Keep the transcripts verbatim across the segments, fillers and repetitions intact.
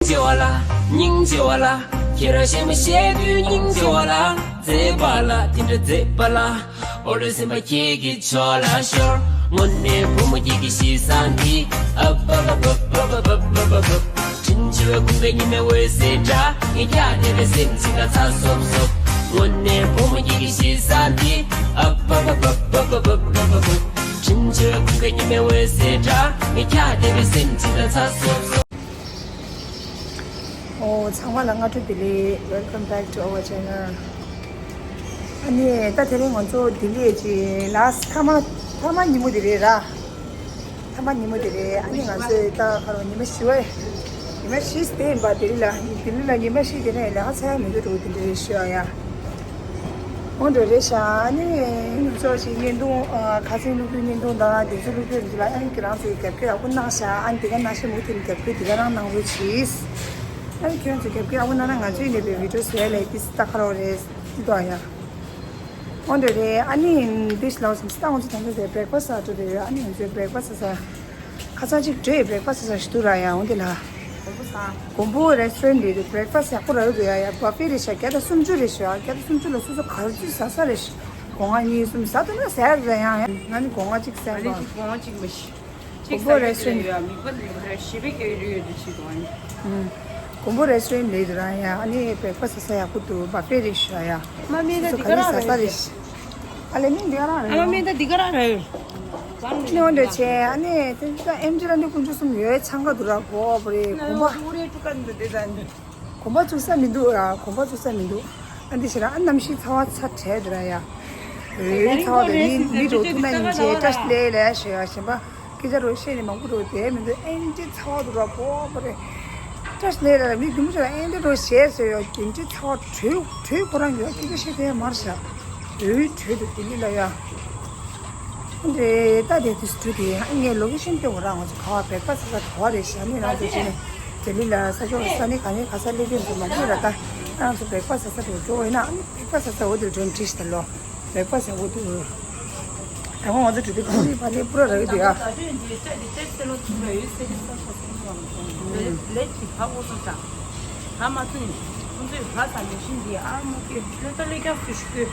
ཆེ་བ་ལ། སྙིང་རྗེ་བ་ལ། ཁྱེད་རང་གཞས་མ་བཤད་དུས་སྙིང་རྗེ་བ་ལ། མཛེས་པ་ལ་དེ་འདྲ་མཛེས་པ་ལ། ཨོ་ལོ་སེམས་པ་ཁྱེད་ཀྱི་ཕྱོགས་ལ་ཤོར། དངོས་གནས་བུ་མོ་ཁྱེད་ཀྱི་གཤིས་བཟང་འདི། ཨ་བ་བ་བ། དྲིན་ཆེ་བའི་ཁུག་པའི་ཉི་མའི་འོད་ཟེར་འདྲ། ངས་ཁྱེད་བལྟས་པའི་སེམས་ཅིག་ལ་ཚ་སོབ་སོབ། དངོས་གནས་བུ་མོ་ཁྱེད་ཀྱི་གཤིས་བཟང་འདི། ཨ་བ་བ་བ། དྲིན་ཆེ་བའི་ཁུག་པའི་ཉི་མའི་འོད་ཟེར་འདྲ། ངས་ཁྱེད་བལྟས་པའི་སེམས་ཅིག་ལ་ཚ་སོབ་སོབ། ཨོ། ཚང་མ་ལ་སྔ་དྲོ་བདེ་ལེགས། Welcome back to our channel. ཨ་ནི་ད་དེ་རིང་ང་ཚོ་ལྡི་ལི་ཡི་ལཱསི་མཐའ་མ་མཐའ་མ་ཉིན་མོ་དེ་རེད་ར། མཐའ་མ་ཉིན་མོ་དེ་རེད། ཨ་ནི་ང་ཚོས་ད་ག་རེ་ཉི་མ་བཞི་པ། ཉི་མ་བཞི་བསྡད་ཡིན་པ། ལྡི་ལི་ལ་ལྡི་ལི་ལ་ཉི་མ་བཞི་དེ་ནས་ལས་ཀ་ཚར་ཡ་མི་འདུག་འགྲོ་གི་དེ་འདྲ་རེད་ཤག་ཡ། འོ་འདྲ་རེད་ཤག་ཨ་ནི་ང་ཚོ་ཞིག་བརྙན་ཐུང་། ཨ། ཁ་སང་བླུགས་དུས་བརྙན་ཐུང་དང་དེ་ཚོ་བླུགས་དུས་རེད་ལ། ཨ་ནི་ཁྱེད་རང་ཚོས་རྒྱབ་སྐྱོར་ཡག་པོ་གནང་ཤག་ཨ་ནི་དེ་ག་ནང་བཞིན་མུ་མཐུད་རྒྱབ་སྐྱོར་དེ་ག་རང་གནང་རོགས་གྱིས། ཨ་ནི་ཁྱེད་རང་ཚོས་རྒྱབ་སྐྱོར་ཡག་པོ་གནང་ན་ང་ཚོའི་ནས་པའི་བི་ཌིའོ་བཟོ་ཡ་ལ་ཏིས་ཏག་ཁ་རོག་རེད་འདུག་ཡ། འོ་འདྲ་རེད། ཨ་ནི་འདི་ཞིག་ལབ་སོང་། ད་ང་ཚོ་ད་ལྟ་དེ་བྷེ་རེག་ཕ་སི་ཨ་འགྲོ་དེ་རེད། ཨ་ནི་ང་ཚོའི་བྷེ་རེག་ཕ་སི་ཟ་ས། ཁ་སང་ཅིག་བྲོས་བྷེ་རེག་ཕ་སི་ཟ་ས་ཞིག་འདུག་ར་ཡ། འོ་འདི་ལ། མགོན་པོ་རེ་སི་ཊོ་རན་རེད་འདུག་བྷེ་རེག་ཕ་སི་ཡག་པོ་རག་གི་འདུག་ཡ། ཡ་བ་ཕེ་རེད་ཤག་བརྒྱ་དང་སུམ་ཅུ་རེད་ཤག་བརྒྱ་དང་སུམ་ཅུ་ལ་སོ་སོ་ག་ཚོད་ཟ་ས་རེད་ཤག་སྒོ་ང་གཉིས་གསུམ་ཟ་ཐུབ་ན་ཟ་ཡག་རེད་ཡ། ང་ནི་སྒོ་ང་གཅིག་ཟ་ཡ། ང་ནི་སྒོ་ང་གཅིག་མ་ཤི། གཅིག་ཟ་ཡག་རེད་ཤག་མི་པ་ཞེ་པོ་སྐྱེ་རེད་འདུག་ཅིག་སྒོ་ང་གཉིས། མགོན་པོ་རེ་སི་ཊོ་རན་རེད་འདུག་ར་ཡ། ཨ་ནི་བྷེ་རེག་ཕ་སི་ཟ་ས་ཡག་པོ་འདུག་བ་ཕེ་རེད་ཤག་ཡ། མ་མེད་ན་འདི་ག་རང་རེད། ཨ་ལེ་མིན་འདི་ག་རང་རེད། ཨ་མ་མེད་ན་འདི་ག་རང་རེད། ནི་འོ་འདྲ་བྱས། ཨ་ནི་དེ་ད་ཨེམ་ཆི་ར་འདི་དཀོན་མཆོག་གསུམ་ཡོད་འཚང་ཁ་འདུག་ར་གོ་བ་རེད། གོམ་པ། ཨུ་རེ་ཀྲུ་ཀ་འདུག་དེ་ད་འདི། གོམ་པ་བཙུགས་ས་མི་འདུག་ར། གོམ་པ་བཙུགས་ས་མི་འདུག་ཨ་འདི་བྱས་ར་ཨ་གནམ་གཤིས་ཚ་བ་ཚ་དྲགས་འདུག་ར་ཡ། འོ་ཚ་བ་དེ་མི་མི་འགྲོ་ཐུབ་ན་ཡིན་བྱས་བཀྲ་ཤིས་བདེ་ལེགས་ཞེས་ཡ་གཞན་པ། སྐད་ཆ་རོ་བཤད་ནས་མང་པོ་རོ་བསྡད་མི་འདུག་ཨེ་འདྲ་ཚ་བ་འདུག་ར་གོ་བ་རེད། བཀྲ་ཤིས་ལེགས་ར་མི་རྒྱུ་མ་ཆེ་ལ་ཨེ་འདྲ་རོ་བཤད་ཟེར་ཡོད། དེ་འདྲ་ཚ་བ་དྲོད་དྲོད་ཁོ་རང་ཡོད། སྐད་ཆ་བཤད་ཐུབ་ཡ་མ་རེད་ཤག་འོ་དྲོད་འདུག་ལྡི་ལི་ལ་ཡ། འདྲེ་ད་དེ་དུས་དུས་དེ་ཨ་ངས་ལོ་ཀེ་ཤན་སྟོན་དགོས་ར། ང་ཚོ་ག་བ་བྷེ་རེག་ཕ་སི་ཟ་ས་ག་བ་རེད་ཤག་ནི་རང་ཚོ་བྱས་ནས་ལྡི་ལི་ལ་ས་ཕྱོགས་ས་གནས་ག་ནས་ག་ས་སླེབས་ཀྱི་འདུག་མ་ཤེས་ར། ད་རང་ཚོ་བྷེ་རེག་ཕ་སི་ཟ་ས་འགྲོ་འགྲོ་ཡིན་ན་ཨ་ནི་བྷེ་རེག་ཕ་སི་ཟ་ས་འོ་དེ་འགྲོ་འདྲི་ཤི་ད་ལོ། བྷེ་རེག་ཕ་སི་ཟ་འོ་དེ། ད་ང་ཚོ་འགྲོ་དུས་ཁོ་ནི་ཕ་ནི་པུ་ར་ར་གི་དུས་ཨ། ད་དུས་འདི་ཅག་འདི་ཅག་སེ་ལོ་ཚུགས་ལ་ཡོད་སེ་གི་ས་ས་ས་ས་ལེ་ཅི་ཧ་གོ་སོང་ཙང་། ཧ་མ་ཚུགས་ནི་ཁོང་ཚོས་ཧ་ས་མེ་ཤིན་འདི་ཨ་མོ་ཀེ་ལེ་ཏ་ལེ་ཀྱང་སུ་ཤུ་ཀེ་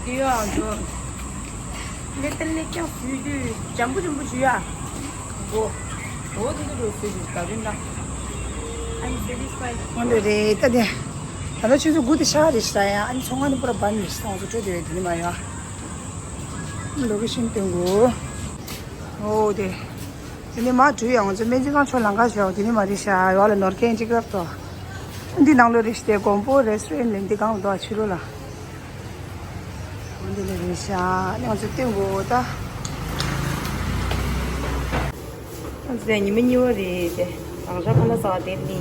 དེ་ཡོད་ཨ་འགྲོ། ལེ་ཏ་ལེ་ཀྱང་སུ་དུས་འཇམ་པོ་འཇམ་པོ་ཞུ་ཡ། འོ། འོ་དེ་འདི་རོ་སུ་ཞུ་ད་དུས་ན། I'm satisfied. འོ་འདི་རེད་ད་དེ། ད་ལྟ་ཆུ་ཚོད་དགུ་དེ་ཤར་རེད་ཤག་ཡ། ཨ་ནི་ཚོང་ཁང་ནི་པུ་ར་བན་རེད་ཤག་ང་ཚོ་འགྲོ་དེ་རེད་དེ་ནི་མ་ཡ། ལོ་ཀེ་ཤན་སྟོན་དགོས། འོ་དེ། དེ་ནས་མར་འགྲོ་ཡ། ང་ཚོ་སྨན་རྩིས་ཁང་ཕྱོགས་ལམ་ཁ་ཞོག་དེ་ནས་མར་རེད་ཤག་འོག་ལ་ནོར་མཁན་ཅིག་རབ་ཏོ། འདི་ནང་ལོགས་རེད་ཤག་དེ་མགོན་པོ་རེ་སི་ཊོ་རན་ལ་འདི་སྒང་ལ་འདུག་ཕྱི་ལོགས་ལ། འོ་འདི་ལ་རེད་ཤག་ང་ཚོ་སྟོན་དགོས་ད། ང་ཚོ་ཉི་མ་གཉིས་པ་རེད་དེ། དང་ཤ་ཁ་ན་ཟ་བ་དེ་ནི།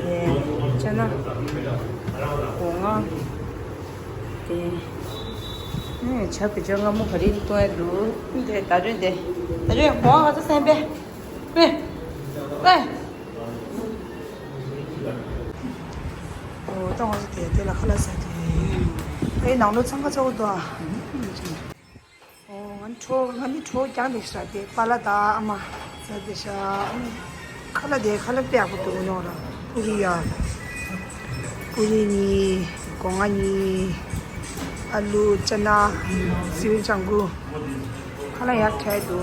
དེ་ཅ་ན། སྒོ་ང་། དེ། ནས་ཇ་བི་ཇ་མངར་མོ་ག་རེ་གཏོང་ཡ་འདུག་དེ་ད་དུས་དེ། ད་དུས་གོང་ག་ཚོད་སེམས་པས། པེ། པེ། ཨོ་ད་ང་ཚོ་དེ་དེ་ལ་ཁ་ལག་ཟ་དེ། ཨེ་ནང་ལོ་འཚང་ཁ་ཚ་བོ་འདུག་ཨ། ཨོ་ང་ཁྲོ་ང་ནི་ཁྲོ་རྐྱང་དེ་ཤ་དེ་པ་ལ་ད་ཨ་མ་ཟ་དེ་ཤ་ཨ་ནི། ཁ་ལག་དེ་ཁ་ལག་དཔེ་ཡག་པོ་འདུག་ནོ་ར། པུ་རི་ཡ། པུ་རི་གཉིས། སྒོ་ང་གཉིས། ཨ་ལུ་ཅ་ན། སིལ་ལྕང་གུ། ཁ་ལག་ཡག་ཐལ་འདུག་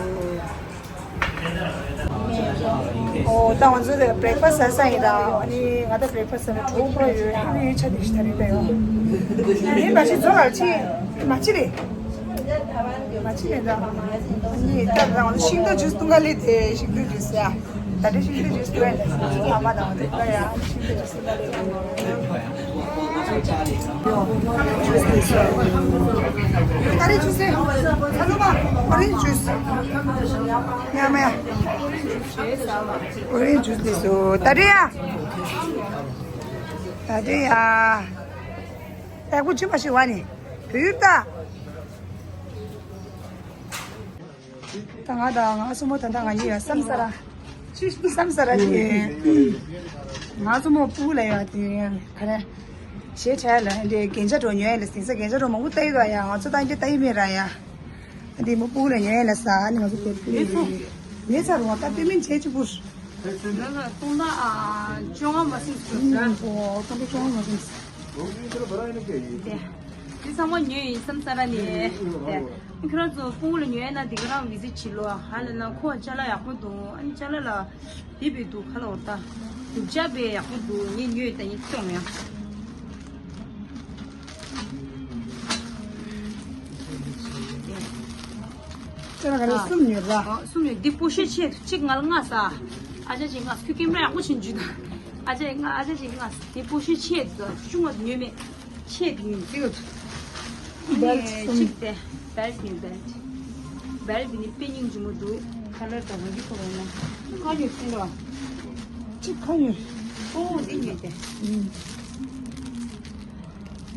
ཨོ་ད་ང་ཚོ་དེ་བྷི་རེག་ཕ་སི་ཟ་ས་ཡིན་ར། ཨ་ནི་ང་ད་བྷི་རེག་ཕ་སི་ཟ་ན་གྲོགས་པོ་ཡོད། ཨ་ནི་ཆ་དེ་ཤི་ད་རེད་ད་ཡོ། ཨ་ནི་མ་ཤི་ཛོ་ར་ཆི་མ་ཆི་རེད། མ་ཆི་རེད་ད། ཨ་ནི་ད་ང་ཚོ་ཤིང་ཏོག་ཇུས་འཐུང་ག་ལེ་དེ་ཤིང་ཏོག་ཇུས་ཡ། ད་དེ་ཤིང་ཏོག་ཇུས་འཐུང་ཡ་ལེ་ཨ་མ་དང་དེ་ད་ཡ་ཤིང་ཏོག་ཇུས་འཐུང་ག་ལེ། Orange juice. ཡ་མ་ཡ། Orange juice དེ་སོ། ད་རེ་ཡ། ད་རེ་ཡ། ད་ཁུ་ཆུ་མ་ཤི་བ་ནི། བུ་ཡུར་ད། ད་ང་དང་ང་སྲུ་མོ་ད་ལྟ་ང་གཉིས་ཡ་བསམ་ས་ར། བསམ་ས་ར་དེ། ང་སྲུ་མོ་སྤུ་གུ་ལ་ཡ་དེ་ག་རེ། ཞེ་ཆ་ལ་འདི་རྒྱན་ཆ་འགྲོ་ཉོ་ཡ་ལ་ཟིན་ས་རྒྱན་ཆ་འགྲོ་མང་པོ་ལྟ་ཡི་ག་ཡ། ང་ཚོ་ལྟ་རྒྱུ་ལྟ་ཡི་མེད་ར་ཡ། འདི་མོ་སྤུ་གུ་ལ་ཉོ་ཡ་ལ་ས་ནི་ང་ཚོ་དེབ་ཀྱི་མེད་ཚར་བ་ད་པེ་མེན་བྱས་ཅིག་པུ། ལ་ལ་སྟོང་ཕྲག་བཅོ་ལྔ་མ་ཟིན་ཟེར་ད། ཨོ་སྟོང་ཕྲག་བཅོ་ལྔ་མ་ཟིན་ཟེར། དེ་དེ་ཚང་མ་ཉོས་ཡིན་བསམ་ས་ར་ནི། དེ་ཁྱོད་རང་ཚོ་སྤུ་གུ་ལ་ཉོ་ཡ་ན་དེ་ག་རང་བི་ཟི་བྱེད་ལོ། ཧ་ལ་ན་ཁོ་ཅ་ལག་ཡག་པོ་འདུག་ཨ་ནི་ཅ་ལག་ལ་བི་བི་འདུག་ཁ་ལ་འོ་ད་རྒྱུ་ཆ་བི་ཡག་པོ་འདུག་ངས་ཉོས་ད་ཡིན་སྟོང་ཡ། ཁྱོད་རང་ག་རེ་གསུམ་ཉོས་ར། ཨ་གསུམ་ཉོས། འདི་པོ་ཤེ་ཆེ་གཅིག་ང་ལ་ལྔ་ས། ཨ་ཅག་གཅིག་ལྔ་ཁྱོད་ཀེམ་ར་ཡག་པོ་ཕྱིན་འཇུ་ད། ཨ་ཅག་ལྔ་ཨ་ཅག་གཅིག་ལྔ་འདི་པོ་ཤེ་ཆེ་ད་ཆུང་བ་ཉོས་མེད། ཆེ་དེ་ཉོས་གཅིག་ལ། ཨ་ནི་གཅིག་དེ་བེལ་ཊི་ཉོས་བེལ་ཊི། བེལ་ཊི་འདི་ནི་དཔེ་སྙིང་རྗེ་མོ་འདུག་ཁ་ལར་དང་རང་གི་ཁོ་རང་ན་ཁ་ཉོས་ཟིན་ར། གཅིག་ཁ་ཉོས། ཨོ་འདི་ཉོས་དེ། ཨུམ།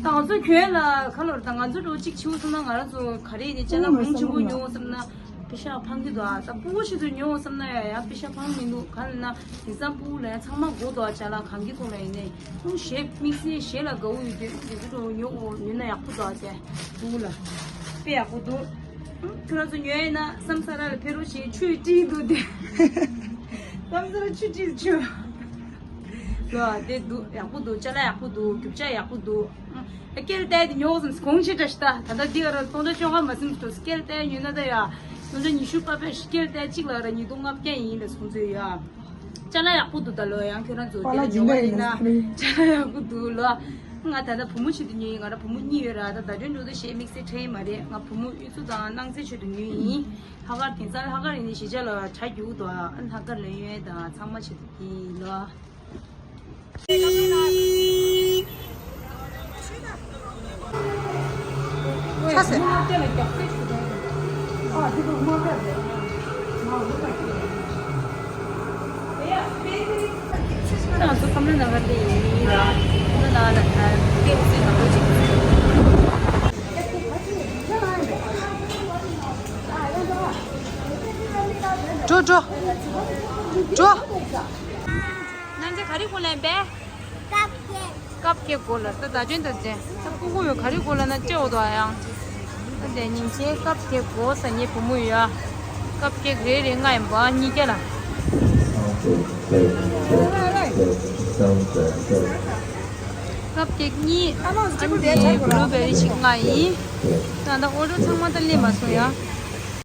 ད་ང་ཚོ་གྱོན་ལ་ཁ་ལོར་ད་ང་ཚོ་འགྲོ་གཅིག་ཆིའུ་སོང་ན་ང་རང་ཚོ་ག་རེ་ནི་ཅ་ལག་མང་ཆེན་པོ་ཉོ་བསམ་ན་པེ་ཤ་ཕང་གི་འདུག་ཨ་ད་སྤུ་གུ་ཞིག་ཏུ་ཉོ་བསམ་ན་ཡ་ཡ་པེ་ཤ་ཕང་མི་འདུག་ག་ལ་ན་དེང་སང་སྤུ་གུ་ལ་ཡ་ཚང་མ་དགོས་འདུག་ཨ་ཅ་ལག་གང་གི་ཐོག་ལ་ཡིན་ནའི་ཁོང་གཞས་དམིགས་བསལ་གཞས་ལ་དགའ་བོ་ཡོད་དུས་དེ་ཚོ་འགྲོ་ཉོ་འོ་ཉོ་ན་ཡག་པོ་འདུག་ཨ་ཅེ་སྤུ་གུ་ལ་དཔེ་ཡག་པོ་འདུག་ཁྱོད་རང་ཚོ་ཉོ་ཡ་ན་བསམ་ས་ར་ལ་ཕེབས་རོགས་བྱེད། ཆུ་ཡི་སྤྲིན་འདུག་དེ་བསམ་ས་ར་ཆུ་སྤྲིན་ཆུ། ལོ་དེ་འདུག་ཡག་པོ་འདུག་ཅ་ལག་ཡག་པོ་འདུག་རྒྱུ་ཆ་ཡག་པོ་འདུག་ཨ་སྐྱེལ་ལྟ་དེ་ཉོ་བསམ་གོང་ཆེ་འདྲ་ཞིག་ད་ད་ལྟ་འདི་ག་ར་སྟོང་ཕྲག་བཅོ་ལྔ་མ་ཟིན་འགྲོ་སྐྱེལ་ལྟ་ཉོས་ན་ད་ཡ་སྟོང་ཕྲག་ཉི་ཤུ་པ་པའི་སྐྱེལ་ལྟ་གཅིག་ལ་ར་ཉིས་སྟོང་ལྔ་བརྒྱ་ཡིན་ལ་སོང་ཚོད་ཡ། ཅ་ལག་ཡག་པོ་འདུག་ད་ལོ་ཡང་ཁྱོད་རང་ཚོ་པ་ལགས་དེ་ལ་ཉོ་བ་ཡིན་ན་ཅ་ལག་ཡག་པོ་འདུག་ལོ། ང་ད་ལྟ་བུ་མོ་ཆེད་དུ་ཉོས་ཡིན། ང་ར་བུ་མོ་གཉིས་ཡོད་ར། ད་ཟླ་སྒྲོན་འགྲོ་དུས་གཞས་དམིགས་བསལ་ཁྲལ་ཡིན་མ་རེད། ང་བུ་མོ་གཡུ་མཚོ་དང་སྣང་ཚེ་ཆེད་དུ་ཉོས་ཡིན། ལྷག་དཀར་དེང་སང་ལྷག་དཀར་ཡིན་ནི་གཞིས་ཆགས་ལ་གྲ་རྒྱུག་འདུག་ཨ་ལྷག་དཀར་ལ་ཡོད་ད་ཚང་མ་ཆེད་དུ་ཡིན་ལོ། ཆ་ཟེར། ང་ཚོ་ཁམས་ལ་ནང་ལ་ཡིན་ལ། ཁམས་ལ་ལ་ལ་ཏེ་ཚེ་ནང་ལོ་ཅིག་འགྲོ་འགྲོ། འགྲོ། ནང་ཚེ་ག་རེ་གོ་ལེན་པས། ཀབ་ཀེག་ཀབ་ཀེག་གོ་ལ་ད་ད་ཅན་ད་ཅན་ད་ཀུ་ཀུ་ཡོད་ག་རེ་གོ་ལ་ན་ཅེ་འོ་དོ་ཨ་ཡང་། ད་དེ་ཉིན་ཆེ་ཀབ་ཀེག་གོ་ས་ངའི་བུ་མོ་ཡོད་ཨ། ཀབ་ཀེག་རེ་རེ་ལྔ་ཡིན་པ་གཉིས་བརྒྱ་ལ། ཀབ་ཀེག་གཉིས་ཨ་ནི་བླུ་བེ་རི་ཞིག་ལྔ་ཡིན། ད་ད་ཨོ་ཌར་ཚང་མ་ད་སླེབས་མ་སོང་ཡ།